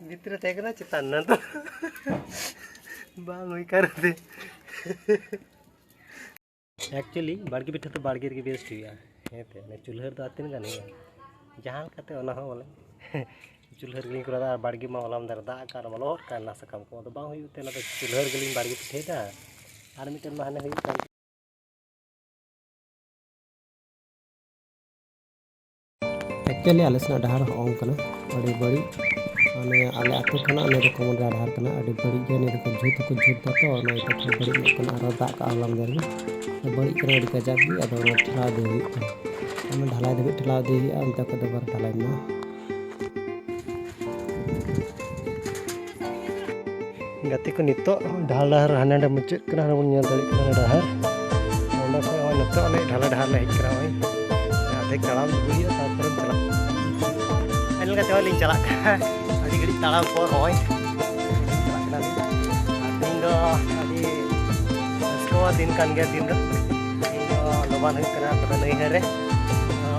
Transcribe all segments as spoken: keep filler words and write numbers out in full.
ᱵᱷᱤᱛᱨᱤ ᱨᱮ ᱛᱟᱦᱮᱸ ᱠᱟᱱᱟ, ᱪᱮᱛᱟᱱ ᱮᱱᱟ ᱛᱚ᱾ ᱵᱟᱝ ᱦᱩᱭ ᱠᱟᱱᱛᱮ᱾ Actually ᱵᱟᱲᱜᱮ ᱯᱤᱴᱷᱟᱹ ᱫᱚ ᱵᱟᱲᱜᱮ ᱨᱮᱜᱮ best ᱦᱩᱭᱩᱜᱼᱟ᱾ ᱦᱮᱸ ᱛᱮ ᱚᱱᱮ ᱪᱩᱞᱦᱟᱹ ᱨᱮᱫᱚ ᱟᱨ ᱛᱤᱱᱟᱹᱜ ᱜᱟᱱ ᱦᱩᱭᱩᱜᱼᱟ? ᱡᱟᱦᱟᱸ ᱞᱮᱠᱟᱛᱮ ᱚᱱᱟ ᱦᱚᱸ ᱵᱚᱞᱮ ᱪᱩᱞᱦᱟᱹ ᱨᱮᱜᱮᱞᱤᱧ ᱠᱚᱨᱟᱣ ᱮᱫᱟ᱾ ᱟᱨ ᱵᱟᱲᱜᱮ ᱢᱟ ᱦᱚᱞᱟ ᱢᱟᱫᱷᱮᱨ ᱫᱟᱜ ᱟᱠᱟᱫ ᱟᱨ ᱞᱚᱦᱚᱫ ᱟᱠᱟᱱᱟ, ᱥᱟᱠᱟᱢ ᱠᱚ ᱟᱫᱚ ᱵᱟᱝ ᱦᱩᱭᱩᱜ ᱛᱮ ᱚᱱᱟᱛᱮ ᱪᱩᱞᱦᱟᱹ ᱨᱮᱜᱮᱞᱤᱧ ᱵᱟᱲᱜᱮ ᱯᱤᱴᱷᱟᱹᱭᱮᱫᱟ᱾ ᱟᱨ ᱢᱤᱫᱴᱮᱱ ᱢᱟ ᱦᱟᱱᱮ ᱦᱩᱭᱩᱜ ᱠᱟᱱ᱾ Actually ᱟᱞᱮ ᱥᱮᱱᱟᱜ ᱰᱟᱦᱟᱨ ᱦᱚᱸ ᱚᱝ ᱠᱟᱱᱟ, ᱟᱹᱰᱤ ᱵᱟᱹᱲᱤᱡ᱾ ᱢᱟᱱᱮ ᱟᱞᱮ ᱟᱹᱛᱩ ᱠᱷᱚᱱᱟᱜ ᱱᱤᱭᱟᱹ ᱫᱚ ᱠᱚᱢᱚᱱ ᱰᱟᱦᱟᱨ ᱠᱟᱱᱟ, ᱟᱹᱰᱤ ᱵᱟᱹᱲᱤᱡ ᱜᱮᱭᱟ᱾ ᱱᱤᱭᱟᱹ ᱫᱚᱠᱚ ᱡᱩᱛ ᱦᱚᱸᱠᱚ ᱡᱩᱛ ᱫᱟ ᱛᱚ, ᱚᱱᱟ ᱤᱭᱟᱹᱛᱮ ᱠᱷᱩᱵ ᱵᱟᱹᱲᱤᱡ ᱧᱚᱜ ᱠᱟᱱᱟ᱾ ᱟᱨᱦᱚᱸ ᱫᱟᱜ ᱠᱟᱜᱼᱟ ᱦᱚᱞᱟ ᱢᱟᱫᱷᱮᱨ ᱜᱮ, ᱵᱟᱹᱲᱤᱡ ᱠᱟᱱᱟ ᱟᱹᱰᱤ ᱠᱟᱡᱟᱠ ᱜᱮ᱾ ᱟᱫᱚ ᱚᱱᱟ ᱴᱷᱮᱞᱟᱣ ᱤᱫᱤ ᱦᱩᱭᱩᱜ ᱠᱟᱱᱟ, ᱚᱱᱟ ᱰᱷᱟᱞᱟᱭ ᱫᱷᱟᱹᱵᱤᱡ ᱴᱷᱮᱞᱟᱣ ᱤᱫᱤ ᱦᱩᱭᱩᱜᱼᱟ, ᱚᱱᱛᱮ ᱠᱷᱚᱡ ᱫᱚ ᱵᱟᱨ ᱰᱷᱟᱞᱟᱭ ᱢᱮᱱᱟᱜᱼᱟ᱾ ᱜᱟᱛᱮ ᱠᱚ, ᱱᱤᱛᱚᱜ ᱰᱷᱟᱞᱟ ᱰᱟᱦᱟᱨ ᱦᱟᱸᱰᱮ ᱱᱟᱸᱰᱮ ᱢᱩᱪᱟᱹᱫ ᱠᱟᱱᱟ, ᱦᱟᱸᱰᱮ ᱵᱚᱱ ᱧᱮᱞ ᱫᱟᱲᱮᱭᱟᱜ ᱠᱟᱱᱟ ᱰᱟᱦᱟᱨ᱾ ᱚᱸᱰᱮ ᱠᱷᱚᱱ ᱱᱚᱜᱼᱚᱭ ᱱᱤᱛᱚᱜ ᱚᱱᱮ ᱰᱷᱟᱞᱟ ᱰᱟᱦᱟᱨ ᱞᱮ ᱦᱮᱡ ᱠᱟᱱᱟ᱾ ᱱᱚᱜᱼᱚᱭ ᱟᱫᱷᱮᱠ ᱛᱟᱲᱟᱢ ᱟᱹᱜᱩ ᱦᱩᱭᱩᱜᱼᱟ, ᱛᱟᱨᱯᱚᱨᱮᱢ ᱪᱟᱞᱟᱜᱼᱟ᱾ ᱯᱷᱟᱭᱱᱟᱞ ᱠᱟᱛᱮ ᱦᱚᱸ ᱞᱤᱧ ᱪᱟᱞᱟᱜ ᱠᱟᱱᱟ᱾ ᱟᱹᱰᱤ ᱜᱷᱟᱹᱲᱤᱡ ᱛᱟᱲᱟᱢ ᱯᱚᱨ ᱦᱚᱸᱜᱼᱚᱭ ᱪᱟᱞᱟᱜ ᱠᱟᱱᱟ᱾ ᱟᱨ ᱛᱮᱦᱮᱧ ᱫᱚ ᱟᱹᱰᱤ ᱨᱟᱹᱥᱠᱟᱹᱣᱟᱱ ᱫᱤᱱ ᱠᱟᱱ ᱜᱮᱭᱟ᱾ ᱛᱮᱦᱮᱧ ᱫᱚ, ᱛᱮᱦᱮᱧ ᱫᱚ ᱞᱚᱵᱟᱱ ᱦᱩᱭᱩᱜ ᱠᱟᱱᱟ ᱯᱟᱛᱟ ᱱᱟᱹᱭᱦᱟᱹᱨ ᱨᱮ᱾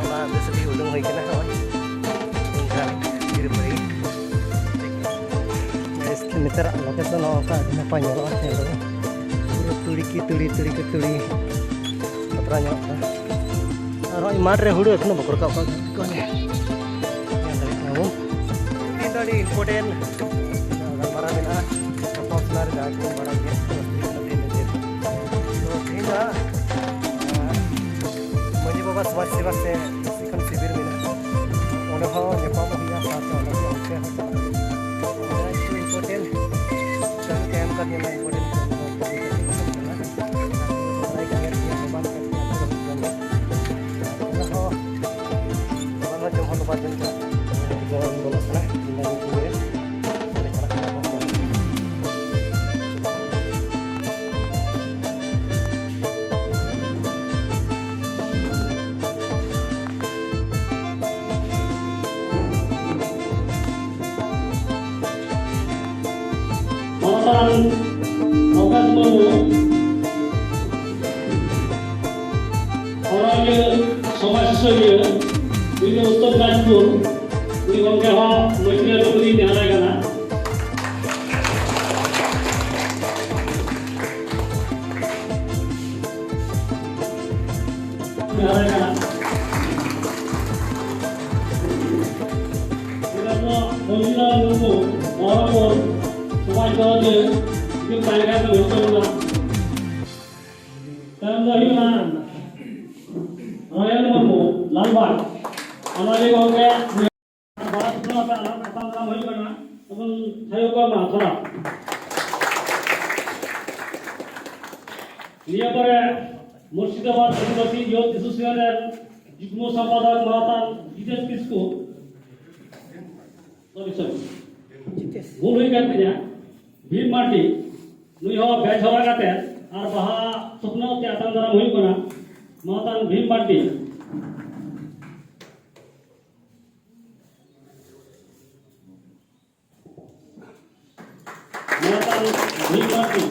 ᱚᱱᱟ ᱵᱮᱥ ᱜᱮ ᱩᱰᱩᱝ ᱦᱩᱭ ᱠᱟᱱᱟ ᱱᱚᱜᱼᱚᱭ᱾ ᱱᱮᱛᱟᱨᱟᱜ location ᱦᱚᱸ ᱚᱱᱠᱟ ᱟᱹᱰᱤ ᱱᱟᱯᱟᱭ ᱧᱮᱞᱚᱜᱼᱟ᱾ ᱧᱮᱞ ᱫᱟᱵᱚᱱ ᱯᱩᱨᱟᱹ ᱛᱩᱲᱤ ᱠᱤ ᱛᱩᱲᱤ, ᱛᱩᱲᱤ ᱠᱤ ᱛᱩᱲᱤ, ᱵᱟᱛᱨᱟᱣ ᱧᱮᱞᱚᱜ ᱠᱟᱱᱟ᱾ ᱟᱨ ᱱᱚᱜᱼᱚᱭ ᱢᱟᱴᱷ ᱨᱮ ᱦᱩᱲᱩ ᱮᱠᱷᱚᱱᱳ ᱵᱟᱠᱚ ᱨᱟᱠᱟᱵ ᱠᱟᱜ ᱠᱚᱣᱟ᱾ ᱧᱮᱞ ᱫᱟᱲᱮᱭᱟᱜ ᱠᱟᱱᱟ ᱵᱚᱱ᱾ ᱛᱮᱦᱮᱧ ᱫᱚ ᱟᱹᱰᱤ important ᱜᱟᱞᱢᱟᱨᱟᱣ ᱢᱮᱱᱟᱜᱼᱟ᱾ ᱜᱟᱯᱟ ᱥᱮᱱᱟᱜ ᱨᱮ ᱡᱟᱦᱟᱸ ᱠᱚᱵᱚᱱ ᱵᱟᱲᱟᱭ ᱜᱮᱭᱟ, ᱛᱚ ᱛᱮᱦᱮᱧ ᱫᱚ ᱦᱟᱸᱜ, ᱟᱸ, ᱢᱟᱹᱡᱷᱤ ᱵᱟᱵᱟ ᱥᱚᱢᱟᱡᱽ ᱥᱮᱵᱟ ᱥᱮ ᱥᱤᱠᱷᱚᱱ ᱥᱤᱵᱤᱨ ᱢᱮᱱᱟᱜᱼᱟ, ᱚᱸᱰᱮ ᱦᱚᱸ ᱧᱟᱯᱟᱢᱚᱜ ᱦᱩᱭᱩᱜᱼᱟ, ᱥᱟᱶᱛᱮ ᱚᱸᱰᱮ ᱦᱚᱸ ᱚᱱᱛᱮ ᱦᱚᱸ ᱪᱟᱞᱟᱜ ᱦᱩᱭᱩᱜᱼᱟ᱾ ᱚᱱᱟ ᱠᱚ important ᱠᱟᱹᱢᱤ ᱠᱚ ᱮᱢ ᱠᱟᱫᱤᱧᱟ, important ᱠᱟᱹᱢᱤ ᱠᱚ ᱮᱢ ᱠᱟᱫᱤᱧᱟ᱾ ᱵᱟᱲᱟᱭ ᱠᱟᱱ ᱜᱮᱭᱟ, ᱢᱳᱵᱟᱭᱤᱞ ᱠᱟᱛᱮ ᱟᱹᱛᱩ ᱨᱮ ᱦᱩᱭᱩᱜ ᱠᱟᱱ ᱜᱮᱭᱟ᱾ ᱚᱱᱟ ᱦᱚᱸ ᱵᱟᱝ ᱡᱚᱢ ᱦᱚᱸ ᱵᱟᱝ ᱡᱚᱢ ᱠᱟᱱᱟ᱾ ᱵᱚᱞᱚᱜ ᱠᱟᱱᱟ᱾ ᱢᱟᱱᱚᱛᱟᱱ ᱢᱚᱦᱮᱥ ᱢᱩᱨᱢᱩ, ᱚᱱᱚᱞᱤᱭᱟᱹ, ᱥᱚᱢᱟᱡᱽ ᱥᱩᱥᱟᱹᱨᱤᱭᱟᱹ, ᱩᱱᱤ ᱫᱚ ᱩᱛᱛᱚᱨ ᱫᱤᱱᱟᱡᱽᱯᱩᱨ᱾ ᱜᱚᱢᱠᱮ ᱦᱚᱸ ᱢᱟᱹᱡᱷᱤ ᱟᱹᱛᱩ ᱨᱤᱱᱤᱡ ᱡᱟᱦᱟᱸ ᱠᱟᱱᱟ᱾ ᱡᱟᱦᱟᱸ ᱠᱟᱱᱟ᱾ ᱢᱚᱧᱡᱩᱞᱟᱞ ᱢᱩᱨᱢᱩ, ᱢᱚᱦᱚᱨᱚᱢᱯᱩᱨ ᱥᱚᱢᱟᱡᱽ ᱫᱚᱨᱚᱫᱤᱭᱟᱹ ᱛᱟᱹᱞᱤᱠᱟ ᱨᱮ ᱦᱩᱭᱩᱜ ᱛᱟᱵᱚᱱᱟ᱾ ᱛᱟᱭᱚᱢ ᱫᱚ ᱦᱩᱭᱩᱜ ᱠᱟᱱᱟ ᱨᱚᱭᱮᱞ ᱢᱩᱨᱢᱩ, ᱞᱟᱞᱵᱟᱜᱽ᱾ ᱚᱱᱚᱞᱤᱭᱟᱹ ᱜᱚᱢᱠᱮ ᱵᱟᱲᱟ ᱛᱷᱩᱠᱟᱹᱢ ᱟᱛᱮ ᱟᱞᱟᱝ ᱟᱛᱟᱝ ᱫᱟᱨᱟᱢ ᱦᱩᱭᱩᱜ ᱠᱟᱱᱟ᱾ ᱛᱚᱵᱚᱱ ᱛᱷᱟᱭᱚ ᱠᱚᱣᱟ ᱢᱟ ᱛᱷᱚᱲᱟ᱾ ᱱᱤᱭᱟᱹ ᱯᱚᱨᱮ ᱢᱩᱨᱥᱤᱫᱟᱵᱟᱫ ᱟᱹᱫᱤᱵᱟᱹᱥᱤ ᱭᱩᱛᱷ ᱮᱥᱳᱥᱤᱭᱮᱥᱚᱱ ᱨᱮᱱ ᱡᱩᱜᱽᱢᱚ ᱥᱚᱢᱯᱟᱫᱚᱠ ᱢᱟᱦᱟᱛᱟᱱ ᱡᱤᱛᱮᱥ ᱠᱤᱥᱠᱩ, ᱥᱚᱨᱤ, ᱥᱚᱨᱤ, ᱵᱷᱩᱞ ᱦᱩᱭ ᱠᱟᱱ ᱛᱤᱧᱟ, ᱵᱷᱤᱢ ᱢᱟᱨᱰᱤ, ᱱᱩᱭ ᱦᱚᱸ ᱵᱮᱪ ᱦᱚᱨᱟ ᱠᱟᱛᱮ ᱟᱨ ᱵᱟᱦᱟ ᱛᱷᱩᱯᱱᱟᱹᱣ ᱛᱮ ᱟᱛᱟᱝ ᱫᱟᱨᱟᱢ ᱦᱩᱭᱩᱜ ᱠᱟᱱᱟ᱾ ᱢᱟᱦᱟᱛᱟᱱ ᱵᱷᱤᱢ ᱢᱟᱨᱰᱤ᱾ ᱢᱟᱦᱟᱛᱟᱱ ᱵᱷᱤᱢ ᱢᱟᱨᱰᱤ,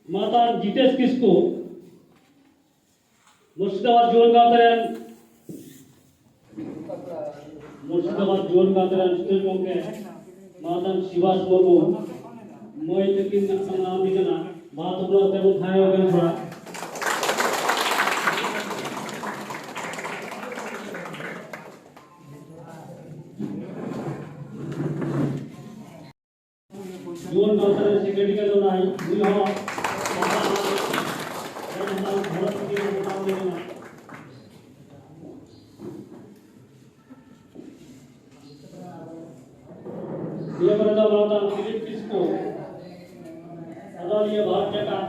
ᱢᱟᱦᱟᱛᱟᱱ ᱡᱤᱛᱮᱥ ᱠᱤᱥᱠᱩ, ᱢᱩᱨᱥᱤᱫᱟᱵᱟᱫ ᱡᱩᱣᱟᱹᱱ ᱜᱟᱶᱛᱟ ᱨᱮᱱ, ᱢᱩᱨᱥᱤᱫᱟᱵᱟᱫ ᱡᱩᱣᱟᱹᱱ ᱜᱟᱶᱛᱟ ᱨᱮᱱ ᱥᱩᱫᱷᱤᱨ ᱜᱚᱢᱠᱮ, ᱢᱟᱦᱟᱛᱟᱱ ᱥᱤᱵᱟᱥ ᱢᱩᱨᱢᱩ, ᱢᱟᱹᱭ ᱛᱟᱹᱠᱤᱱ ᱢᱤᱫᱴᱟᱝ ᱟᱢ ᱜᱮ ᱠᱟᱱᱟ, ᱵᱟᱦᱟ ᱛᱷᱩᱯᱱᱟᱹᱣ ᱛᱮᱵᱚᱱ ᱛᱷᱟᱭᱚ ᱠᱟᱱ ᱛᱷᱚᱲᱟ᱾ ᱡᱩᱣᱟᱹᱱ ᱜᱟᱶᱛᱟ ᱨᱮ ᱥᱮᱠᱨᱮᱴᱟᱨᱤ ᱠᱟᱱ ᱛᱟᱵᱚᱱᱟᱭ, ᱩᱱᱤ ᱦᱚᱸ᱾ ᱱᱤᱭᱟᱹ ᱯᱚᱨᱮ ᱫᱚ ᱢᱟᱱᱚᱛᱟᱱ ᱯᱷᱤᱞᱤᱯ ᱠᱤᱥᱠᱩ, ᱚᱱᱚᱞᱤᱭᱟᱹ ᱵᱷᱟᱨᱚᱛ ᱡᱟᱠᱟᱛ᱾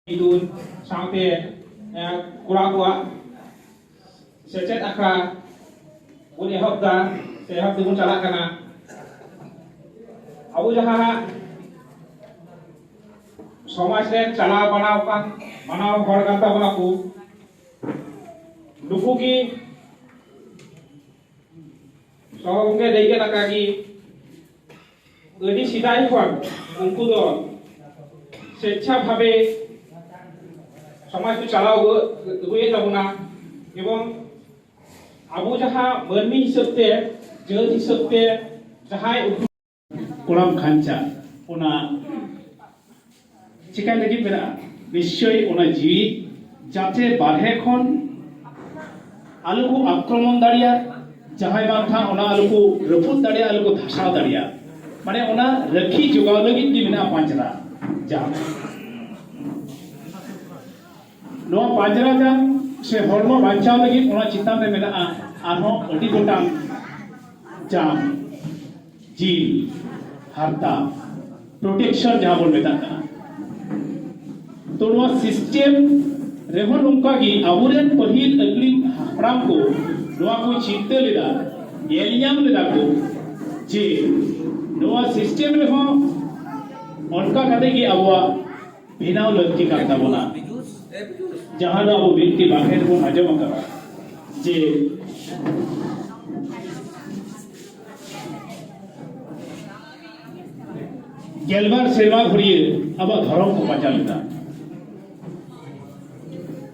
ᱤᱛᱩᱱ ᱥᱟᱶᱛᱮ, ᱮ, ᱠᱚᱲᱟ ᱠᱚᱣᱟᱜ ᱥᱮᱪᱮᱫ ᱟᱠᱷᱲᱟ ᱵᱚᱱ ᱮᱦᱚᱵ ᱫᱟ, ᱥᱮ ᱮᱦᱚᱵ ᱛᱮᱵᱚᱱ ᱪᱟᱞᱟᱜ ᱠᱟᱱᱟ᱾ ᱟᱵᱚ ᱡᱟᱦᱟᱸ ᱦᱟᱸᱜ ᱥᱚᱢᱟᱡᱽ ᱨᱮᱱ ᱪᱟᱞᱟᱣ ᱵᱟᱱᱟᱣ ᱠᱟᱱ ᱢᱟᱱᱟᱣ ᱦᱚᱲ ᱠᱟᱱ ᱛᱟᱵᱚᱱᱟ ᱠᱚ, ᱱᱩᱠᱩ ᱜᱮ ᱥᱚᱦᱚ ᱜᱚᱢᱠᱮ ᱞᱟᱹᱭ ᱠᱮᱫ ᱞᱮᱠᱟ ᱜᱮ, ᱟᱹᱰᱤ ᱥᱮᱫᱟᱭ ᱠᱷᱚᱱ ᱩᱱᱠᱩ ᱫᱚ ᱥᱮᱪᱪᱷᱟ ᱵᱷᱟᱵᱮ ᱥᱚᱢᱟᱡᱽ ᱠᱚ ᱪᱟᱞᱟᱣ ᱟᱹᱜᱩᱭᱮᱫ ᱛᱟᱵᱚᱱᱟ᱾ ᱮᱵᱚᱝ ᱟᱵᱚ ᱡᱟᱦᱟᱸ ᱢᱟᱹᱱᱢᱤ ᱦᱤᱥᱟᱹᱵ ᱛᱮ, ᱡᱟᱹᱛ ᱦᱤᱥᱟᱹᱵ ᱛᱮ ᱡᱟᱦᱟᱸᱭ ᱩᱱᱠᱩ ᱠᱚᱲᱟᱢ ᱠᱷᱟᱧᱪᱟ, ᱚᱱᱟ ᱪᱤᱠᱟᱹᱭ ᱞᱟᱹᱜᱤᱫ ᱢᱮᱱᱟᱜᱼᱟ? ᱱᱤᱥᱪᱚᱭ ᱚᱱᱟ ᱡᱤᱣᱤ ᱡᱟᱛᱮ ᱵᱟᱨᱦᱮ ᱠᱷᱚᱱ ᱟᱞᱚ ᱠᱚ ᱟᱠᱨᱚᱢᱚᱱ ᱫᱟᱲᱮᱭᱟᱜ, ᱡᱟᱦᱟᱸᱭ ᱵᱟᱝᱠᱷᱟᱱ ᱚᱱᱟ ᱟᱞᱚ ᱠᱚ ᱨᱟᱹᱯᱩᱫ ᱫᱟᱲᱮᱭᱟᱜ, ᱟᱞᱚ ᱠᱚ ᱫᱷᱟᱥᱟᱣ ᱫᱟᱲᱮᱭᱟᱜ, ᱢᱟᱱᱮ ᱚᱱᱟ ᱨᱟᱹᱠᱷᱤ ᱡᱚᱜᱟᱣ ᱞᱟᱹᱜᱤᱫ ᱜᱮ ᱢᱮᱱᱟᱜᱼᱟ ᱯᱟᱸᱡᱽᱨᱟ ᱡᱟᱝ᱾ ᱱᱚᱣᱟ ᱯᱟᱸᱡᱽᱨᱟ ᱡᱟᱝ ᱥᱮ ᱦᱚᱲᱢᱚ ᱵᱟᱧᱪᱟᱣ ᱞᱟᱹᱜᱤᱫ ᱚᱱᱟ ᱪᱮᱛᱟᱱ ᱨᱮ ᱢᱮᱱᱟᱜᱼᱟ ᱟᱨᱦᱚᱸ ᱟᱹᱰᱤ ᱜᱚᱴᱟᱝ ᱡᱟᱝ, ᱡᱤᱞ, ᱦᱟᱨᱛᱟ, ᱯᱨᱚᱴᱮᱠᱥᱚᱱ ᱡᱟᱦᱟᱸ ᱵᱚᱱ ᱢᱮᱛᱟᱜ ᱠᱟᱱᱟ᱾ ᱛᱚ ᱱᱚᱣᱟ ᱥᱤᱥᱴᱮᱢ ᱨᱮᱦᱚᱸ ᱱᱚᱝᱠᱟ ᱜᱮ ᱟᱵᱚᱨᱮᱱ ᱯᱟᱹᱦᱤᱞ ᱟᱹᱜᱤᱞ ᱦᱟᱯᱲᱟᱢ ᱠᱚ ᱱᱚᱣᱟ ᱠᱚ ᱪᱤᱱᱛᱟᱹ ᱞᱮᱫᱟ, ᱧᱮᱞ ᱧᱟᱢ ᱞᱮᱫᱟ ᱠᱚ ᱡᱮ ᱱᱚᱣᱟ ᱥᱤᱥᱴᱮᱢ ᱨᱮᱦᱚᱸ ᱚᱱᱠᱟ ᱠᱟᱛᱮ ᱜᱮ ᱟᱵᱚᱣᱟᱜ ᱵᱮᱱᱟᱣ ᱞᱟᱹᱠᱛᱤ ᱠᱟᱱ ᱛᱟᱵᱚᱱᱟ᱾ ᱡᱟᱦᱟᱸ ᱫᱚ ᱟᱵᱚ ᱵᱤᱱᱛᱤ ᱵᱟᱠᱷᱮᱬ ᱵᱚᱱ ᱟᱸᱡᱚᱢ ᱟᱠᱟᱫᱟ ᱡᱮ ᱜᱮᱞᱵᱟᱨ ᱥᱮᱨᱢᱟ ᱫᱷᱩᱨᱤᱭᱟᱹ ᱟᱵᱚᱣᱟᱜ ᱫᱷᱚᱨᱚᱢ ᱠᱚ ᱯᱟᱸᱡᱟ ᱞᱮᱫᱟ᱾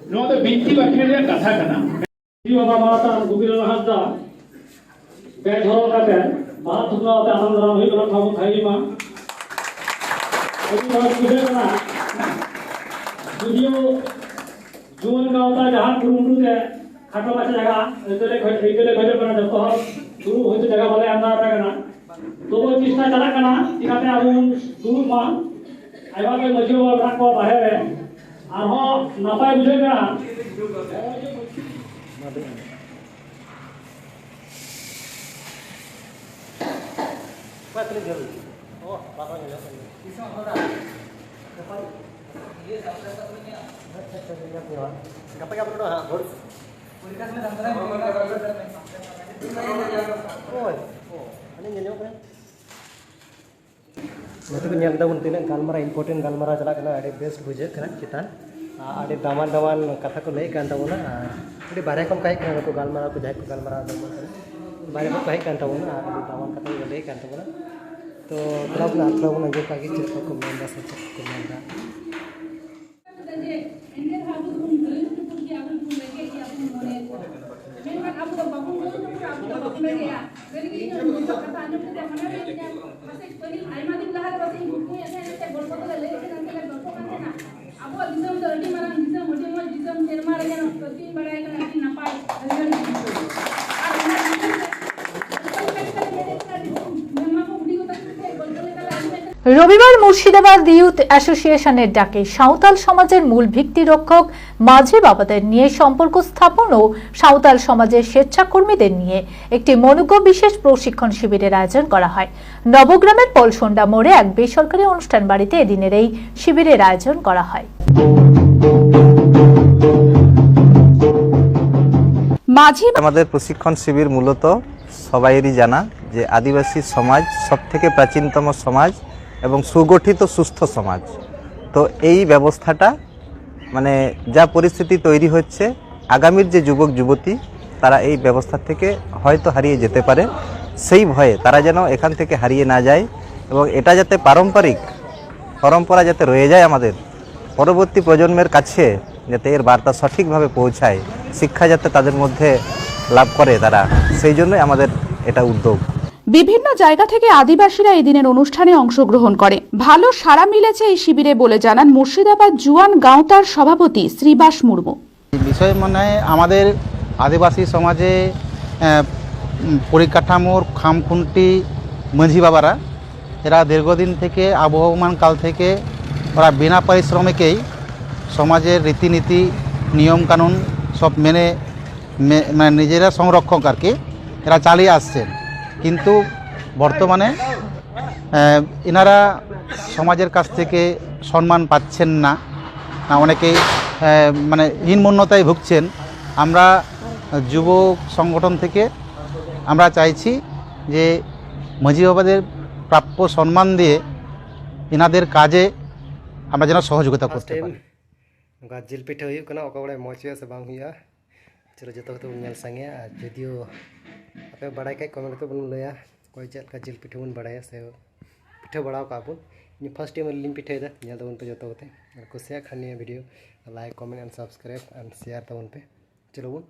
ᱱᱚᱣᱟ ᱫᱚ ᱵᱤᱱᱛᱤ ᱵᱟᱠᱷᱮᱬ ᱨᱮᱭᱟᱜ ᱠᱟᱛᱷᱟ ᱠᱟᱱᱟ᱾ ᱢᱟᱹᱡᱷᱤ ᱵᱟᱵᱟ ᱢᱟᱨᱟᱝ ᱜᱳᱵᱤᱱᱫᱨᱚᱱᱟᱛᱷ ᱦᱟᱸᱥᱫᱟ ᱵᱮᱡᱷᱚᱨᱚ ᱠᱟᱛᱮ ᱵᱟᱦᱟ ᱛᱷᱩᱯᱱᱟᱣ ᱛᱮ ᱟᱱᱟᱢ ᱫᱟᱨᱟᱢ ᱦᱩᱭᱩᱜ ᱠᱟᱱᱟ, ᱛᱷᱟᱹᱭᱤ ᱢᱟ᱾ ᱟᱹᱰᱤ ᱢᱚᱡᱽ ᱵᱩᱡᱷᱟᱹᱜ ᱠᱟᱱᱟ᱾ ᱡᱩᱫᱤᱭᱳ ᱡᱩᱣᱟᱹᱱ ᱜᱟᱶᱛᱟ ᱡᱟᱦᱟᱸ ᱠᱩᱨᱩᱢᱩᱴᱩ ᱛᱮ ᱠᱷᱟᱴᱚ ᱢᱟᱪᱷᱟ ᱡᱟᱭᱜᱟ ᱟᱹᱭᱠᱟᱹ ᱞᱮ ᱠᱷᱚᱡ-, ᱟᱹᱭᱠᱟᱹ ᱞᱮ ᱠᱷᱚᱡᱚᱜ ᱠᱟᱱᱟ, ᱡᱚᱛᱚ ᱦᱚᱲ ᱫᱩᱲᱩᱵ ᱦᱚᱭᱛᱳ ᱡᱟᱭᱜᱟ ᱵᱟᱞᱮ ᱮᱢ ᱫᱟᱲᱮᱭᱟᱜ ᱠᱟᱱᱟ᱾ ᱛᱚᱵᱩ ᱪᱮᱥᱴᱟ ᱪᱟᱞᱟᱜ ᱠᱟᱱᱟ ᱪᱤᱠᱟᱹᱛᱮ ᱟᱵᱚ ᱵᱚᱱ ᱫᱩᱲᱩᱵ ᱢᱟ᱾ ᱟᱭᱢᱟ ᱜᱮ ᱢᱟᱹᱡᱷᱤ ᱵᱟᱵᱟ ᱢᱮᱱᱟᱜ ᱠᱚᱣᱟ ᱵᱟᱦᱨᱮ ᱨᱮ, ᱟᱨᱦᱚᱸ ᱱᱟᱯᱟᱭ ᱵᱩᱡᱷᱟᱹᱜ ᱠᱟᱱᱟ᱾ ᱚᱠᱟ ᱛᱤᱱᱟᱹᱜ ᱡᱷᱟᱹᱞ? ᱚ, ᱵᱟᱠᱚ ᱧᱮᱞᱚᱜ ᱠᱟᱱᱟ᱾ ᱟᱪᱪᱷᱟ, ᱟᱪᱪᱷᱟ, ᱧᱮᱞ ᱯᱮ ᱦᱟᱸᱜ᱾ ᱜᱟᱯᱟ ᱜᱮ ᱟᱯᱞᱳᱰᱚᱜᱼᱟ ᱦᱟᱸᱜ, ᱵᱷᱳᱨ᱾ ᱱᱚᱛᱮ ᱯᱮ ᱧᱮᱞ ᱫᱟᱵᱚᱱ ᱛᱤᱱᱟᱹᱜ ᱜᱟᱞᱢᱟᱨᱟᱣ, important ᱜᱟᱞᱢᱟᱨᱟᱣ ᱪᱟᱞᱟᱜ ᱠᱟᱱᱟ, ᱟᱹᱰᱤ ᱵᱮᱥ ᱵᱩᱡᱷᱟᱹᱜ ᱠᱟᱱᱟ᱾ ᱪᱮᱛᱟᱱ ᱟᱹᱰᱤ ᱫᱟᱢᱟᱱ ᱫᱟᱢᱟᱱ ᱠᱟᱛᱷᱟ ᱠᱚ ᱞᱟᱹᱭᱮᱫ ᱠᱟᱱ ᱛᱟᱵᱚᱱᱟ, ᱟᱨ ᱟᱹᱰᱤ ᱵᱟᱦᱨᱮ ᱠᱷᱚᱱ ᱠᱚ ᱦᱮᱡ ᱠᱟᱱᱟ, ᱱᱩᱠᱩ ᱜᱟᱞᱢᱟᱨᱟᱣ ᱠᱚ ᱡᱟᱦᱟᱸᱭ ᱠᱚ ᱜᱟᱞᱢᱟᱨᱟᱣ ᱛᱟᱵᱚᱱ ᱠᱟᱱᱟ, ᱵᱟᱦᱨᱮ ᱠᱷᱚᱱ ᱠᱚ ᱦᱮᱡ ᱠᱟᱱ ᱛᱟᱵᱚᱱᱟ ᱟᱨ ᱟᱹᱰᱤ ᱫᱟᱢᱟᱱ ᱠᱟᱛᱷᱟ ᱠᱚ ᱞᱟᱹᱭᱮᱫ ᱠᱟᱱ ᱛᱟᱵᱚᱱᱟ᱾ ᱛᱚ ᱛᱷᱚᱲᱟ ᱵᱚᱱ ᱟᱨ ᱛᱷᱚᱲᱟ ᱵᱚᱱ ᱟᱸᱡᱚᱢ ᱠᱟᱜ ᱜᱮ ᱪᱮᱫ ᱠᱚ ᱢᱮᱱᱫᱟ ᱥᱮ ᱪᱮᱫ ᱠᱚ ᱢᱮᱱᱫᱟ᱾ ᱮᱱᱛᱮ ᱨᱮᱦᱚᱸ ᱟᱵᱚ ᱫᱚᱵᱚᱱ ᱜᱟᱹᱭ ᱴᱩᱠᱩᱡ ᱜᱮᱭᱟ, ᱟᱵᱚ ᱫᱚᱵᱚᱱ ᱨᱮᱸᱜᱮᱡ ᱜᱮᱭᱟ, ᱟᱵᱚ ᱵᱚᱱ ᱢᱚᱱᱮᱭᱟ᱾ ᱢᱮᱱᱠᱷᱟᱱ ᱟᱵᱚ ᱫᱚ ᱵᱟᱵᱚᱱ ᱜᱟᱹᱭ ᱴᱩᱠᱩᱡ, ᱟᱵᱚ ᱫᱚ ᱵᱟᱵᱚᱱ ᱨᱮᱸᱜᱮᱡᱼᱟ᱾ ᱥᱟᱹᱨᱤ ᱜᱮ ᱤᱧ ᱦᱚᱸ ᱱᱩᱠᱩᱣᱟᱜ ᱠᱟᱛᱷᱟ ᱟᱸᱡᱚᱢ ᱠᱟᱛᱮ ᱢᱚᱱᱮ ᱦᱩᱭᱩᱜ ᱛᱤᱧᱟ, ᱯᱟᱥᱮᱡ ᱯᱟᱹᱦᱤᱞ ᱟᱭᱢᱟ ᱫᱤᱱ ᱞᱟᱦᱟ ᱨᱮ ᱯᱟᱥᱮᱡ ᱤᱧ ᱠᱩᱠᱢᱩᱭᱮᱫ ᱛᱟᱦᱮᱸᱫ, ᱢᱤᱫᱴᱮᱡ ᱜᱚᱞᱯᱚ ᱫᱚᱞᱮ ᱞᱟᱹᱭᱮᱫ ᱛᱟᱦᱮᱸᱫ, ᱚᱱᱛᱮ ᱞᱮ ᱜᱚᱞᱯᱚ ᱠᱟᱱ ᱛᱟᱦᱮᱱᱟ᱾ ᱟᱵᱚᱣᱟᱜ ᱫᱤᱥᱚᱢ ᱫᱚ ᱟᱹᱰᱤ ᱢᱟᱨᱟᱝ ᱫᱤᱥᱚᱢ, ᱟᱹᱰᱤ ᱢᱚᱡᱽ ᱫᱤᱥᱚᱢ, ᱥᱮᱨᱢᱟ ᱨᱮ ᱧᱮᱞᱚᱜ ᱠᱟᱹᱴᱤᱡ ᱵᱟᱲᱟᱭ ᱠᱟᱱᱟ, ᱟᱹᱰᱤ ᱱᱟᱯᱟᱭ ᱦᱟᱹᱨᱭᱟᱹᱲ ᱜᱮ ᱵᱩᱡᱷᱟᱹᱜᱼᱟ᱾ ᱟᱨ ᱚᱱᱟ ᱫᱤᱥᱚᱢ ᱨᱮ ᱜᱚᱞᱯᱚ ᱞᱮᱠᱟ ᱛᱮᱞᱮ ᱢᱮᱱᱮᱫ ᱠᱟᱱᱟ, ᱟᱹᱰᱤ ᱢᱮᱢᱟ ᱠᱚ ᱵᱩᱰᱷᱤ ᱠᱚ ᱛᱟᱠᱚ ᱴᱷᱮᱱ ᱜᱚᱞᱯᱚ ᱞᱮᱠᱟ ᱞᱮ ᱟᱸᱡᱚᱢᱮᱫ ᱠᱟᱱᱟ᱾ রবিবার মুর্শিদাবাদ ইউথ অ্যাসোসিয়েশনের ডাকে সাঁওতাল সমাজের মূল ভিত্তিরক্ষক মাঝি বাবাদের নিয়ে সম্পর্ক স্থাপন ও সাঁওতাল সমাজের স্বেচ্ছাকর্মীদের নিয়ে একটি মনোজ্ঞ বিশেষ প্রশিক্ষণ শিবিরের আয়োজন করা হয়। নবগ্রামের পলসন্ডা মোড়ে এক বেসরকারি অনুষ্ঠান বাড়িতে এদিনের এই শিবিরের আয়োজন করা হয়। মাঝি আমাদের প্রশিক্ষণ শিবির মূলত সবাইয়েরই জানা যে আদিবাসী সমাজ সব থেকে প্রাচীনতম সমাজ এবং সুগঠিত সুস্থ সমাজ। তো এই ব্যবস্থাটা, মানে, যা পরিস্থিতি তৈরি হচ্ছে, আগামীর যে যুবক যুবতী, তারা এই ব্যবস্থা থেকে হয়তো হারিয়ে যেতে পারে। সেই ভয়ে তারা যেন এখান থেকে হারিয়ে না যায় এবং এটা যাতে পারম্পরিক পরম্পরা যাতে রয়ে যায় আমাদের, পরবর্তী প্রজন্মের কাছে যাতে এর বার্তা সঠিকভাবে পৌঁছায়, শিক্ষা যাতে তাদের মধ্যে লাভ করে তারা, সেই জন্যই আমাদের এটা উদ্যোগ। বিভিন্ন জায়গা থেকে আদিবাসীরা এই দিনের অনুষ্ঠানে অংশগ্রহণ করে। ভালো সাড়া মিলেছে এই শিবিরে বলে জানান মুর্শিদাবাদ জুয়ান গাঁওতার সভাপতি শ্রীবাস মুর্মু। বিষয় মানে আমাদের আদিবাসী সমাজে, আহ, উম, পরিকাঠামোর খামখুন্টি মাঝি বাবারা, এরা দীর্ঘদিন থেকে আবহমান কাল থেকে ওরা বিনা পারিশ্রমিকেই সমাজের রীতিনীতি, নিয়মকানুন সব মেনে, মে-, মানে নিজেরা সংরক্ষক আর কি, এরা চালিয়ে আসছেন। কিন্তু বর্তমানে, আহ, এনারা সমাজের কাছ থেকে সম্মান পাচ্ছেন না, না, অনেকেই, আহ, মানে হীনমন্যতায় ভুগছেন। আমরা যুব সংগঠন থেকে আমরা চাইছি যে মাঝি বাবাদের প্রাপ্য সম্মান দিয়ে এনাদের কাজে আমরা যেন সহযোগিতা ফার্স্ট করতে টাইম পারি। ᱱᱚᱝᱠᱟ ᱡᱤᱞ ᱯᱤᱴᱷᱟᱹ ᱦᱩᱭᱩᱜ ᱠᱟᱱᱟ, ᱚᱠᱟ ᱵᱟᱲᱟᱭ ᱢᱚᱡᱽ ᱦᱩᱭᱩᱜᱼᱟ ᱥᱮ ᱵᱟᱝ ᱦᱩᱭᱩᱜᱼᱟ᱾ ᱪᱚᱞᱚ, ᱡᱚᱛᱚ ᱠᱚᱛᱮ ᱵᱚᱱ ᱧᱮᱞ ᱥᱟᱸᱜᱮᱭᱟ, ᱟᱨ ᱡᱩᱫᱤᱭᱳ ᱟᱯᱮ ᱵᱟᱲᱟᱭ ᱠᱷᱟᱡ ᱠᱚᱢᱮᱱᱴ ᱠᱟᱛᱮ ᱵᱚᱱ ᱞᱟᱹᱭᱟ, ᱚᱠᱚᱭ ᱪᱮᱫ ᱞᱮᱠᱟ ᱡᱤᱞ ᱯᱤᱴᱷᱟᱹ ᱵᱚᱱ ᱵᱟᱲᱟᱭᱟ ᱥᱮ ᱯᱤᱴᱷᱟᱹ ᱵᱟᱲᱟᱣ ᱠᱟᱜᱼᱟ ᱵᱚᱱ᱾ ᱤᱧ ᱯᱷᱟᱥᱴ ᱴᱟᱭᱤᱢ ᱞᱤᱧ ᱯᱤᱴᱷᱟᱹᱭᱮᱫᱟ, ᱧᱮᱞ ᱛᱟᱵᱚᱱ ᱯᱮ ᱡᱚᱛᱚ ᱠᱚᱛᱮ᱾ ᱟᱨ ᱠᱩᱥᱤᱭᱟᱜ ᱠᱷᱟᱱ ᱱᱤᱭᱟᱹ video like, comment and subscribe and share ᱛᱟᱵᱚᱱ ᱯᱮ᱾ ᱪᱚᱞᱚ ᱵᱚᱱ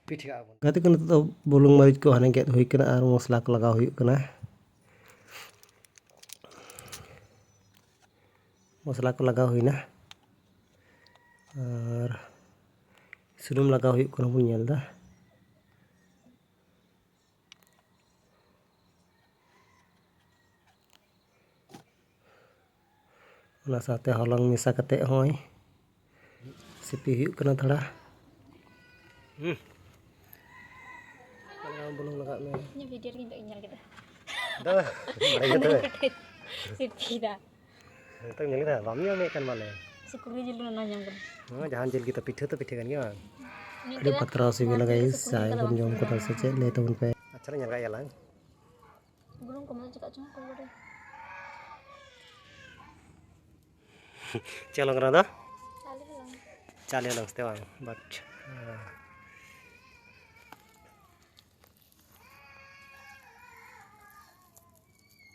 ᱯᱤᱴᱷᱟᱹ ᱠᱟᱜᱼᱟ ᱵᱚᱱ᱾ ᱜᱟᱛᱮ ᱠᱚ, ᱱᱤᱛᱚᱜ ᱫᱚ ᱵᱩᱞᱩᱝ ᱢᱟᱹᱨᱤᱪ ᱠᱚ ᱦᱟᱱᱮ ᱜᱮᱫ ᱦᱩᱭ ᱠᱟᱱᱟ ᱟᱨ ᱢᱚᱥᱞᱟ ᱠᱚ ᱞᱟᱜᱟᱣ ᱦᱩᱭᱩᱜ ᱠᱟᱱᱟ᱾ ᱢᱚᱥᱞᱟ ᱠᱚ ᱞᱟᱜᱟᱣ ᱦᱩᱭᱱᱟ ᱟᱨ ᱥᱩᱱᱩᱢ ᱞᱟᱜᱟᱣ ᱦᱩᱭᱩᱜ ᱠᱟᱱᱟ, ᱵᱚᱱ ᱧᱮᱞ ᱮᱫᱟ᱾ ᱚᱱᱟ ᱥᱟᱶᱛᱮ ᱦᱚᱞᱚᱝ ᱢᱮᱥᱟ ᱠᱟᱛᱮ ᱦᱚᱸᱭ ᱥᱤᱯᱤ ᱦᱩᱭᱩᱜ ᱠᱟᱱᱟ ᱛᱷᱚᱲᱟ᱾ ᱦᱩᱸ᱾ ᱵᱩᱞᱩᱝ ᱞᱟᱜᱟᱜ ᱢᱮ᱾ ᱤᱧᱟᱹᱜ ᱵᱷᱤᱰᱤᱭᱳ ᱨᱮᱜᱮ ᱱᱤᱛᱚᱜ ᱤᱧ ᱧᱮᱞ ᱠᱮᱫᱟ᱾ ᱫᱚ, ᱵᱟᱲᱟᱭ ᱜᱮ ᱛᱚᱵᱮ᱾ ᱥᱤᱯᱤᱭᱮᱫᱟ᱾ ᱱᱤᱛᱚᱜ ᱧᱮᱞ ᱠᱮᱫᱟ? ᱵᱟᱢ ᱧᱟᱢᱮᱫ ᱠᱟᱱ ᱢᱟᱞᱮ᱾ ᱥᱩᱠᱨᱤ ᱡᱤᱞ ᱨᱮᱱᱟᱜ ᱧᱟᱢ ᱠᱟᱫᱟ᱾ ᱦᱮᱸ, ᱡᱟᱦᱟᱱ ᱡᱤᱞ ᱜᱮ ᱛᱚ, ᱯᱤᱴᱷᱟᱹ ᱛᱚ ᱯᱤᱴᱷᱟᱹ ᱠᱟᱱ ᱜᱮᱭᱟ ᱵᱟᱝ? ᱢᱤᱫ ᱟᱹᱰᱤ ᱠᱟᱡᱟᱠ ᱵᱟᱛᱨᱟᱣ ᱥᱤᱵᱤᱞᱟ ᱢᱟᱨᱠᱮᱴ ᱨᱮ ᱜᱟᱭᱤᱥ, ᱥᱩᱠᱨᱤ ᱡᱟᱦᱟᱸᱭ ᱡᱤᱞ ᱵᱚᱱ ᱟᱞᱚᱢ ᱡᱚᱢ ᱠᱟᱫᱟ ᱥᱮ ᱪᱮᱫ, ᱞᱟᱹᱭ ᱛᱟᱵᱚᱱ ᱯᱮ᱾ ᱟᱪᱪᱷᱟ, ᱞᱮ ᱧᱮᱞ ᱠᱟᱜ ᱜᱮᱭᱟ ᱞᱟᱝ᱾ ᱵᱩᱞᱩᱝ ᱠᱚᱢ ᱪᱤᱠᱟᱹᱜ ᱪᱚᱝ, ᱚᱠᱚᱭ ᱵᱟᱰᱟᱭ᱾ ᱪᱮᱫ ᱦᱚᱞᱚᱝ ᱠᱟᱱᱟ ᱫᱚ? ᱪᱟᱣᱞᱮ ᱦᱚᱞᱚᱝ᱾ ᱪᱟᱣᱞᱮ ᱦᱚᱞᱚᱝ ᱥᱮ ᱵᱟᱝ? But,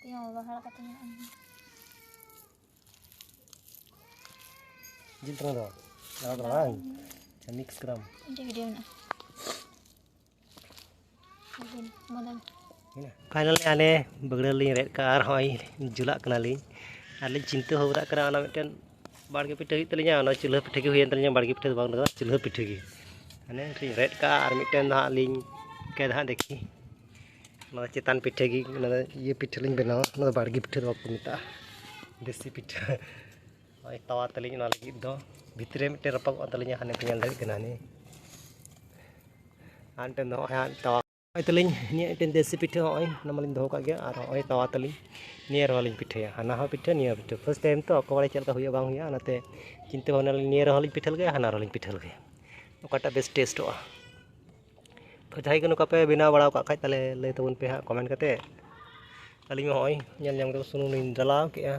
ᱛᱤ ᱦᱚᱸ ᱵᱟᱵᱟ ᱦᱟᱲᱟᱜ ᱠᱟᱛᱮ ᱢᱮᱱᱟᱜᱼᱟ᱾ ᱡᱤᱞ ᱛᱟᱱᱟ ᱫᱚ? ᱞᱟᱜᱟᱣ ᱠᱟᱱᱟ ᱵᱟᱝ? ᱟᱪᱪᱷᱟ, ᱢᱤᱠᱥ ᱠᱮᱫᱟᱢ᱾ ᱢᱤᱫᱴᱮᱡ ᱵᱷᱤᱰᱤᱭᱳ ᱢᱮᱱᱟᱜᱼᱟ᱾ ᱯᱷᱟᱭᱱᱟᱞᱤ ᱟᱞᱮ ᱵᱟᱹᱜᱲᱟᱹ ᱞᱤᱧ ᱨᱮᱫ ᱠᱟᱜᱼᱟ ᱟᱨ ᱦᱚᱸᱜᱼᱚᱭ ᱡᱩᱞᱟᱜ ᱠᱟᱱᱟᱞᱤᱧ᱾ ᱟᱨ ᱞᱤᱧ ᱪᱤᱱᱛᱟᱹ ᱵᱷᱟᱵᱽᱱᱟᱜ ᱠᱟᱱᱟ, ᱚᱱᱟ ᱢᱤᱫᱴᱮᱱ ᱵᱟᱲᱜᱮ ᱯᱤᱴᱷᱟᱹ ᱦᱩᱭᱩᱜ ᱛᱟᱹᱞᱤᱧᱟ, ᱚᱱᱟ ᱪᱩᱞᱦᱟᱹ ᱯᱤᱴᱷᱟᱹ ᱜᱮ ᱦᱩᱭᱮᱱ ᱛᱟᱹᱞᱤᱧᱟ, ᱵᱟᱲᱜᱮ ᱯᱤᱴᱷᱟᱹ ᱫᱚ ᱵᱟᱝ ᱞᱟᱜᱟᱜᱼᱟ, ᱪᱩᱞᱦᱟᱹ ᱯᱤᱴᱷᱟᱹ ᱜᱮ᱾ ᱢᱟᱱᱮ ᱞᱤᱧ ᱨᱮᱫ ᱠᱟᱜᱼᱟ ᱟᱨ ᱢᱤᱫᱴᱮᱱ ᱫᱚ ᱦᱟᱸᱜ ᱞᱤᱧ ᱪᱤᱠᱟᱹᱭᱫᱟ ᱦᱟᱸᱜ ᱫᱮᱠᱷᱤ᱾ ᱚᱱᱟ ᱫᱚ ᱪᱮᱛᱟᱱ ᱯᱤᱴᱷᱟᱹ ᱜᱮ, ᱚᱱᱟ ᱫᱚ ᱤᱭᱟᱹ ᱯᱤᱴᱷᱟᱹ ᱞᱤᱧ ᱵᱮᱱᱟᱣᱟ, ᱚᱱᱟ ᱫᱚ ᱵᱟᱲᱜᱮ ᱯᱤᱴᱷᱟᱹ ᱫᱚ ᱵᱟᱠᱚ ᱢᱮᱛᱟᱜᱼᱟ, ᱫᱮᱥᱤ ᱯᱤᱴᱷᱟᱹ᱾ ᱱᱚᱜᱼᱚᱭ ᱛᱟᱣᱟ ᱛᱟᱹᱞᱤᱧ ᱚᱱᱟ ᱞᱟᱹᱜᱤᱫ ᱫᱚ ᱵᱷᱤᱛᱨᱤ ᱨᱮ ᱢᱤᱫᱴᱮᱱ ᱨᱟᱯᱟᱜᱚᱜ ᱠᱟᱱ ᱛᱟᱹᱞᱤᱧᱟ, ᱦᱟᱱᱮ ᱯᱮ ᱧᱮᱞ ᱫᱟᱲᱮᱭᱟᱜ ᱠᱟᱱᱟ ᱦᱟᱱᱮ᱾ ᱟᱨ ᱢᱤᱫᱴᱮᱱ ᱫᱚ ᱱᱚᱜᱼᱚᱭ ᱦᱟᱸᱜ ᱛᱟᱣᱟ᱾ ᱱᱚᱜᱼᱚᱭ ᱛᱟᱹᱞᱤᱧ ᱱᱤᱭᱟᱹ ᱢᱤᱫᱴᱮᱱ ᱫᱮᱥᱤ ᱯᱤᱴᱷᱟᱹ, ᱱᱚᱜᱼᱚᱭ ᱚᱱᱟ ᱢᱟᱞᱤᱧ ᱫᱚᱦᱚ ᱠᱟᱜ ᱜᱮᱭᱟ᱾ ᱟᱨ ᱱᱚᱜᱼᱚᱭ ᱛᱟᱣᱟ ᱛᱟᱹᱞᱤᱧ, ᱱᱤᱭᱟᱹ ᱨᱮᱦᱚᱸ ᱞᱤᱧ ᱯᱤᱴᱷᱟᱹᱭᱟ, ᱦᱟᱱᱟ ᱦᱚᱸ ᱯᱤᱴᱷᱟᱹ, ᱱᱤᱭᱟᱹ ᱦᱚᱸ ᱯᱤᱴᱷᱟᱹ᱾ ᱯᱷᱟᱥᱴ ᱴᱟᱭᱤᱢ ᱛᱚ, ᱚᱠᱚᱭ ᱵᱟᱲᱟᱭ ᱪᱮᱫ ᱞᱮᱠᱟ ᱦᱩᱭᱩᱜᱼᱟ ᱵᱟᱝ ᱦᱩᱭᱩᱜᱼᱟ, ᱚᱱᱟᱛᱮ ᱪᱤᱱᱛᱟᱹ ᱵᱷᱟᱵᱽᱱᱟ ᱞᱤᱧ, ᱱᱤᱭᱟᱹ ᱨᱮᱦᱚᱸ ᱞᱤᱧ ᱯᱤᱴᱷᱟᱹ ᱞᱮᱜᱮ, ᱦᱟᱱᱟ ᱨᱮᱦᱚᱸ ᱞᱤᱧ ᱯᱤᱴᱷᱟᱹ ᱞᱮᱜᱮ᱾ ᱚᱠᱟᱴᱟᱜ ᱵᱮᱥ ᱴᱮᱥᱴᱚᱜᱼᱟ᱾ ᱛᱚ ᱡᱟᱦᱟᱸᱭ ᱜᱮ ᱱᱚᱝᱠᱟ ᱯᱮ ᱵᱮᱱᱟᱣ ᱵᱟᱲᱟ ᱟᱠᱟᱫ ᱠᱷᱟᱡ, ᱛᱟᱦᱚᱞᱮ ᱞᱟᱹᱭ ᱛᱟᱵᱚᱱ ᱯᱮ ᱦᱟᱸᱜ ᱠᱚᱢᱮᱱᱴ ᱠᱟᱛᱮ᱾ ᱟᱹᱞᱤᱧ ᱦᱚᱸ ᱱᱚᱜᱼᱚᱭ ᱧᱮᱞ ᱧᱟᱢ ᱠᱮᱫᱟ, ᱥᱩᱱᱩᱢ ᱞᱤᱧ ᱰᱟᱞᱟᱣ ᱠᱮᱫᱼᱟ᱾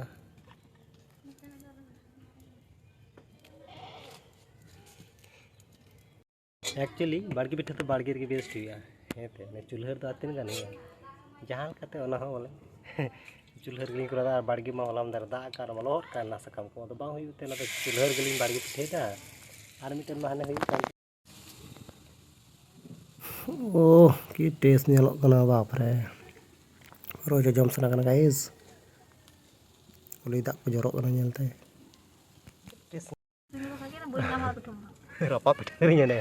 ᱮᱠᱪᱩᱭᱮᱞᱤ ᱵᱟᱲᱜᱮ ᱯᱤᱴᱷᱟᱹ ᱫᱚ ᱵᱟᱲᱜᱮ ᱨᱮᱜᱮ ᱵᱮᱥᱴ ᱦᱩᱭᱩᱜᱼᱟ᱾ ᱦᱮᱸ ᱛᱮ ᱪᱩᱞᱦᱟᱹ ᱨᱮᱫᱚ ᱟᱨ ᱛᱤᱱᱟᱹᱜ ᱜᱟᱱ ᱦᱩᱭᱩᱜᱼᱟ? ᱡᱟᱦᱟᱸ ᱞᱮᱠᱟᱛᱮ ᱚᱱᱟ ᱦᱚᱸ ᱵᱚᱞᱮ ᱪᱩᱞᱦᱟᱹ ᱨᱮᱜᱮᱞᱤᱧ ᱠᱚᱨᱟᱣᱫᱟ᱾ ᱟᱨ ᱵᱟᱲᱜᱮ ᱢᱟ ᱦᱚᱞᱟ ᱢᱟᱫᱷᱮᱨ ᱫᱟᱜ ᱟᱠᱟᱫ ᱨᱮᱢᱟ ᱞᱚᱦᱚᱫ ᱠᱟᱱ ᱚᱱᱟ ᱥᱟᱠᱟᱢ ᱠᱚ, ᱟᱫᱚ ᱵᱟᱝ ᱦᱩᱭᱩᱜ ᱛᱮ ᱚᱱᱟᱛᱮ ᱪᱩᱞᱦᱟᱹ ᱨᱮᱜᱮᱞᱤᱧ ᱵᱟᱲᱜᱮ ᱯᱤᱴᱷᱟᱹᱭᱮᱫᱟ᱾ ᱟᱨ ᱢᱤᱫᱴᱮᱱ ᱢᱟ ᱦᱟᱱᱮ ᱦᱩᱭᱩᱜ ᱠᱟᱱ᱾ ᱳᱦ, ᱠᱤ ᱴᱮᱥᱴ ᱧᱮᱞᱚᱜ ᱠᱟᱱᱟ, ᱵᱟᱯ ᱨᱮ᱾ ᱨᱚ ᱡᱚᱡᱚᱢ ᱥᱟᱱᱟ ᱠᱟᱱᱟ, ᱜᱟᱭᱤᱥ᱾ ᱩᱞᱤ ᱫᱟᱜ ᱠᱚ ᱡᱚᱨᱚᱜ ᱠᱟᱱᱟ ᱧᱮᱞᱛᱮ᱾ ᱨᱟᱯᱟ ᱯᱤᱴᱷᱟᱹ ᱠᱟᱹᱫᱤᱧᱟ ᱱᱮ᱾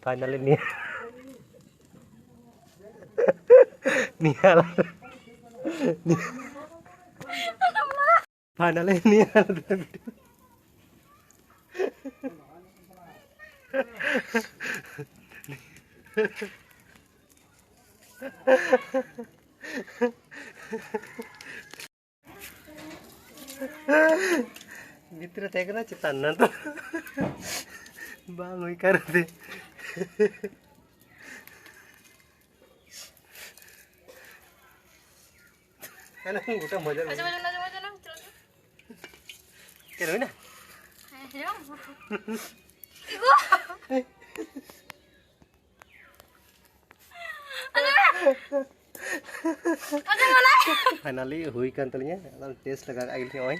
ᱯᱷᱟᱭᱱᱟᱞᱤ ᱱᱤᱭᱟᱹ, ᱱᱤᱭᱟᱹ, ᱯᱷᱟᱭᱱᱟᱞᱤ ᱱᱤᱭᱟᱹ᱾ ᱵᱷᱤᱛᱨᱤ ᱨᱮ ᱛᱟᱦᱮᱸ ᱠᱟᱱᱟ, ᱪᱮᱛᱟᱱ ᱮᱱᱟ ᱛᱚ᱾ ᱵᱟᱝ ᱦᱩᱭ ᱠᱟᱱᱛᱮ᱾ ᱟᱞᱮ ᱦᱚᱸ ᱜᱚᱴᱟ ᱢᱚᱡᱟ ᱟᱸᱡᱚᱢ, ᱟᱸᱡᱚᱢ, ᱟᱸᱡᱚᱢ, ᱟᱸᱡᱚᱢ, ᱟᱸᱡᱚᱢ᱾ ᱪᱮᱫ ᱦᱩᱭᱱᱟ? ᱦᱮᱸ, ᱦᱮᱸ᱾ ᱯᱷᱟᱭᱱᱟᱞᱤ ᱦᱩᱭ ᱠᱟᱱ ᱛᱟᱹᱞᱤᱧᱟ᱾ ᱟᱫᱚ ᱴᱮᱥᱴ ᱞᱟᱜᱟ ᱠᱟᱜ ᱜᱮᱞᱤᱧ ᱱᱚᱜᱼᱚᱭ᱾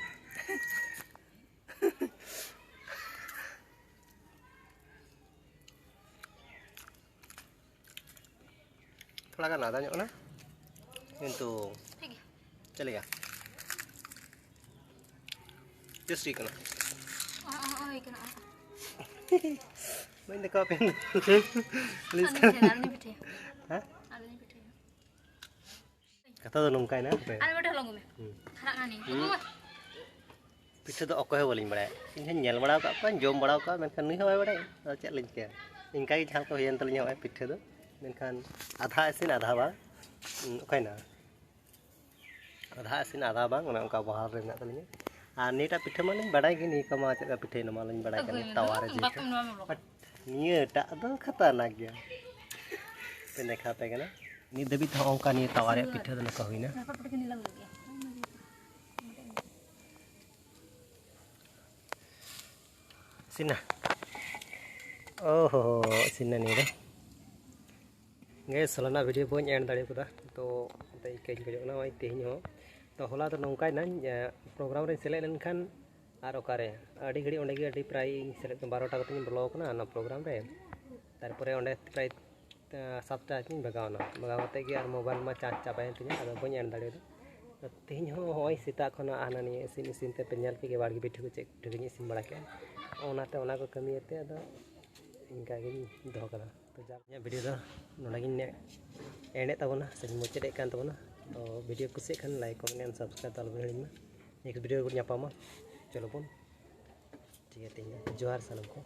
ᱛᱷᱚᱲᱟ ᱜᱟᱱ ᱟᱫᱟ ᱧᱚᱜ ᱠᱟᱱᱟ, ᱠᱤᱱᱛᱩ ᱴᱷᱤᱠ ᱜᱮᱭᱟ᱾ ᱪᱟᱞᱮᱜᱟ᱾ ᱴᱮᱥᱴᱤ ᱠᱟᱱᱟ᱾ ᱚ, ᱚ, ᱚ, ᱦᱩᱭ ᱠᱟᱱᱟ, ᱚ᱾ ᱵᱟᱹᱧ ᱫᱮᱠᱷᱟᱣ ᱟᱯᱮ ᱠᱟᱱᱟ᱾ ᱯᱞᱤᱡ᱾ ᱟᱹᱞᱤᱧ ᱯᱤᱴᱷᱟᱹᱭᱟ, ᱟᱹᱞᱤᱧ ᱯᱤᱴᱷᱟᱹᱭᱟ᱾ ᱦᱮᱸ? ᱟᱹᱞᱤᱧ ᱯᱤᱴᱷᱟᱹᱭᱟ᱾ ᱠᱟᱛᱷᱟ ᱫᱚ ᱱᱚᱝᱠᱟᱭᱮᱱᱟ, ᱦᱟᱯᱮ᱾ ᱟᱨ ᱢᱤᱫᱴᱮᱱ ᱦᱚᱞᱚᱝ ᱟᱹᱜᱩ ᱢᱮ᱾ ᱦᱩᱸ᱾ ᱠᱷᱟᱨᱟᱜ ᱠᱟᱱᱟ ᱱᱤᱭᱟᱹ᱾ ᱦᱩᱸ᱾ ᱟᱹᱜᱩ ᱢᱮ᱾ ᱯᱤᱴᱷᱟᱹ ᱫᱚ ᱚᱠᱚᱭ ᱦᱚᱸ ᱵᱟᱹᱞᱤᱧ ᱵᱟᱲᱟᱭᱟ᱾ ᱤᱧ ᱦᱚᱸᱧ ᱧᱮᱞ ᱵᱟᱲᱟ ᱟᱠᱟᱫ ᱠᱚᱣᱟ, ᱡᱚᱢ ᱵᱟᱲᱟ ᱟᱠᱟᱫ, ᱢᱮᱱᱠᱷᱟᱱ ᱱᱩᱭ ᱦᱚᱸ ᱵᱟᱭ ᱵᱟᱲᱟᱭᱟ᱾ ᱟᱫᱚ ᱪᱮᱫ ᱞᱤᱧ ᱪᱤᱠᱟᱹᱭᱟ? ᱤᱱᱠᱟ ᱜᱮ ᱡᱟᱦᱟᱸ ᱞᱮᱠᱟ ᱦᱩᱭᱮᱱ ᱛᱟᱹᱞᱤᱧᱟ ᱱᱚᱜᱼᱚᱭ ᱯᱤᱴᱷᱟᱹ ᱫᱚ᱾ ᱢᱮᱱᱠᱷᱟᱱ ᱟᱫᱷᱟ ᱤᱥᱤᱱ ᱟᱫᱷᱟ ᱵᱟᱝ᱾ ᱩᱸ, ᱚᱠᱟᱭᱮᱱᱟ? ᱟᱫᱷᱟ ᱤᱥᱤᱱ ᱟᱫᱷᱟ ᱵᱟᱝ, ᱚᱱᱮ ᱚᱱᱠᱟ ᱵᱚᱦᱟᱨ ᱨᱮ ᱢᱮᱱᱟᱜ ᱛᱟᱹᱞᱤᱧᱟ᱾ ᱟᱨ ᱱᱤᱭᱟᱹᱴᱟᱜ ᱯᱤᱴᱷᱟᱹ ᱢᱟᱞᱤᱧ ᱵᱟᱲᱟᱭ ᱜᱮ, ᱱᱤᱭᱟᱹ ᱠᱚᱢᱟ ᱪᱮᱫ ᱞᱮᱠᱟ ᱯᱤᱴᱷᱟᱹᱭ, ᱱᱚᱣᱟ ᱢᱟᱞᱤᱧ ᱵᱟᱲᱟᱭ ᱜᱮ, ᱛᱟᱣᱟ ᱨᱮ ᱡᱮᱦᱮᱛᱩ᱾ But ᱱᱤᱭᱟᱹᱴᱟᱜ ᱫᱚ ᱠᱷᱟᱛᱟᱨᱱᱟᱠ ᱜᱮᱭᱟ᱾ ᱯᱮ ᱫᱮᱠᱷᱟᱣ ᱯᱮ ᱠᱟᱱᱟ᱾ ᱱᱤᱛ ᱫᱷᱟᱹᱵᱤᱡ ᱛᱮᱦᱚᱸ ᱚᱱᱠᱟ ᱱᱤᱭᱟᱹ ᱛᱟᱣᱟ ᱨᱮᱭᱟᱜ ᱯᱤᱴᱷᱟᱹ ᱫᱚ ᱱᱚᱝᱠᱟ ᱦᱩᱭᱱᱟ᱾ ᱤᱥᱤᱱᱟ᱾ ᱳᱦᱳ, ᱤᱥᱤᱱᱟ ᱱᱤᱭᱟᱹ ᱫᱚ᱾ ᱜᱮᱥ ᱦᱚᱞᱟᱱᱟᱜ video ᱵᱟᱹᱧ end ᱫᱟᱲᱮ ᱠᱟᱫᱟ, ᱛᱚ ᱚᱱᱛᱮ ᱤᱠᱟᱹᱧ ᱠᱷᱚᱡᱚᱜ ᱠᱟᱱᱟ᱾ ᱱᱚᱜᱼᱚᱭ ᱛᱮᱦᱮᱧ ᱦᱚᱸ, ᱛᱚ ᱦᱚᱞᱟ ᱫᱚ ᱱᱚᱝᱠᱟᱭᱮᱱᱟᱹᱧ, ᱮ, program ᱨᱮᱧ ᱥᱮᱞᱮᱫ ᱞᱮᱱᱠᱷᱟᱱ ᱟᱨ ᱚᱠᱟᱨᱮ ᱟᱹᱰᱤ ᱜᱷᱟᱹᱲᱤᱡ ᱚᱸᱰᱮ ᱜᱮ ᱟᱹᱰᱤ ᱯᱨᱟᱭ ᱤᱧ ᱥᱮᱞᱮᱫ, ᱵᱟᱨᱚᱴᱟ ᱠᱟᱛᱮᱧ ᱵᱚᱞᱚ ᱟᱠᱟᱱᱟ ᱚᱱᱟ program ᱨᱮ᱾ ᱛᱟᱨᱯᱚᱨᱮ ᱚᱸᱰᱮ ᱯᱨᱟᱭ, ᱮ, ᱥᱟᱛᱴᱟ ᱨᱮᱧ ᱵᱷᱟᱜᱟᱣ ᱮᱱᱟ᱾ ᱵᱷᱟᱜᱟᱣ ᱠᱟᱛᱮ ᱜᱮ ᱟᱨ mobile ᱢᱟ charge ᱪᱟᱵᱟᱭᱮᱱ ᱛᱤᱧᱟᱹ, ᱟᱫᱚ ᱵᱟᱹᱧ end ᱫᱟᱲᱮᱭᱟᱫᱟ᱾ ᱛᱮᱦᱮᱧ ᱦᱚᱸ ᱦᱚᱸᱜᱼᱚᱭ ᱥᱮᱛᱟᱜ ᱠᱷᱚᱱᱟᱜ ᱦᱟᱱᱟ ᱱᱤᱭᱟᱹ ᱤᱥᱤᱱ ᱤᱥᱤᱱ ᱛᱮ ᱯᱮ ᱧᱮᱞ ᱠᱮᱫ ᱜᱮ, ᱵᱟᱲᱜᱮ ᱯᱤᱴᱷᱟᱹ ᱠᱚ ᱪᱮᱫ ᱯᱤᱴᱷᱟᱹ ᱠᱚᱧ ᱤᱥᱤᱱ ᱵᱟᱲᱟ ᱠᱮᱫᱼᱟ᱾ ᱚᱱᱟᱛᱮ ᱚᱱᱟ ᱠᱚ ᱠᱟᱹᱢᱤᱭᱟᱛᱮ ᱟᱫᱚ ᱤᱱᱠᱟ ᱜᱤᱧ ᱫᱚᱦᱚ ᱠᱟᱫᱟ᱾ ᱛᱚ ᱡᱟᱠ, ᱤᱧᱟᱹᱜ video ᱫᱚ ᱱᱚᱰᱮ ᱜᱤᱧ end ᱮᱫ ᱛᱟᱵᱚᱱᱟ ᱥᱮᱧ ᱢᱩᱪᱟᱹᱫ ᱮᱫ ᱠᱟᱱ ᱛᱟᱵᱚᱱᱟ᱾ ᱛᱚ video ᱠᱩᱥᱤᱭᱟᱜ ᱠᱷᱟᱱ like, comment and subscribe ᱫᱚ ᱟᱞᱚᱵᱚᱱ ᱦᱤᱲᱤᱧ ᱢᱟ᱾ Next video ᱨᱮᱵᱚᱱ ᱧᱟᱯᱟᱢᱟ᱾ ᱪᱚᱞᱚ ᱵᱚᱱ, ᱴᱷᱤᱠ ᱜᱮᱭᱟ, ᱛᱮᱦᱮᱧ ᱫᱚ ᱡᱚᱦᱟᱨ ᱥᱟᱱᱟᱢ ᱠᱚ᱾